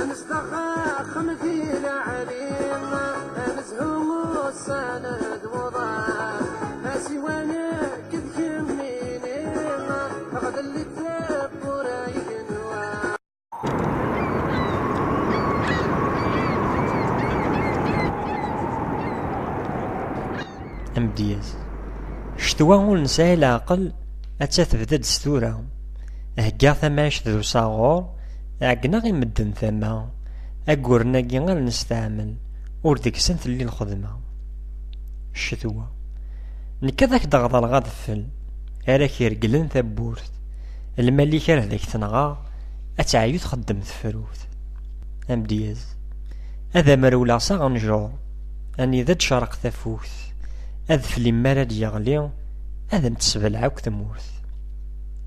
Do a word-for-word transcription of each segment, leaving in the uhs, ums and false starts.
Nezdeɣ axxam di leɛli, amezhu ussan d wuḍan, asiwan akked kemmini, ɣdellit tewwura igenwan. Amedyaz. Ccetwa ur nesɛi leɛqel, atta tebda-d s tura. Heggaɣ tamɛict d usaɣur, ɛeggneɣ i medden tama. Agguren-agi ara nesteɛmel, ur deg-sen telli lxedma. Ccetwa. Nekk ad ak-d-ɣḍaleɣ adfel, ara k-ireglen tawwurt. Lmal-ik ara d ak-tenɣeɣ, ad teɛyu txeddem tefrut. Amedyaz. Ad am-rewleɣ s aɣenjur, anida d-tcerreq tafukt. Adfel-im mi ara d-yeɣli, ad am-tesbelɛ akk tmurt.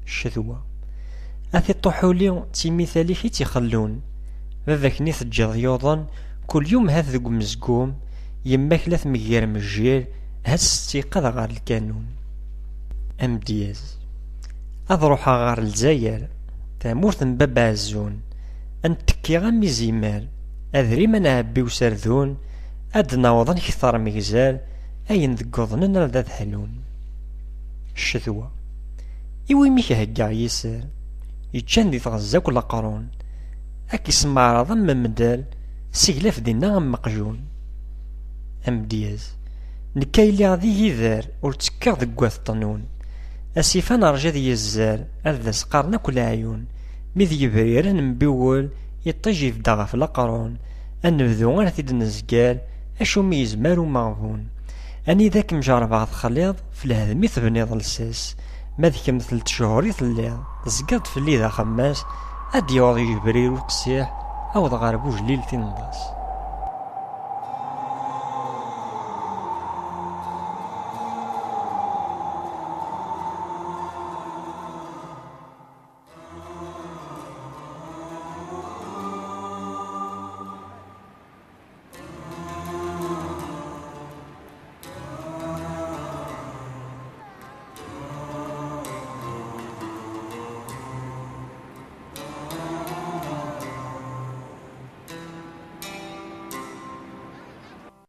Ccetwa. A tiṭ uḥuli d timital-ik i tt-ixellun. Baba-k-nni teǧǧiḍ yuḍen, kul yum hat deg umezgum, yemma-k la tmegger mejjir, hat s ttiqad ɣer lkanun. Amedyaz. Ad ruḥeɣ ɣer Lezzayer, tamurt n baba Ɛezzun, ad ntekki am izimer, adrim ad nɛebbi userdun, ad d-naweḍ ad nkter megzer, ayen deg uḍnen ar d ad ḥlun. Ccetwa. Iwimi k-heggaɣ yiser, yeččan di tɣezza akk leqrun, ad k-ismeɛreḍ am memdal, seglaf dinna am meqjun. Amedyaz. Nekk ay lliɣ d igider, ur ttekkiɣ deg wat ṭnun. Asif ad nerǧa ad yezzer, ad d as-qqaren akk leɛyun. Mi d yebriren n biwel, iṭij yebda ɣef leqrun. Ad nebdu ar t-id-nezger, acu mi yezmer umeɣbun. Anida kem-jerbeɣ texliḍ, f lhedm i tebniḍ lsas. Ma d kemm telt cchur i telliḍ, tezgiḍ-d fell-i d axemmas, ad d-yaweḍ yebrir uqsiḥ, awḍ ɣer bujlil tinḍas.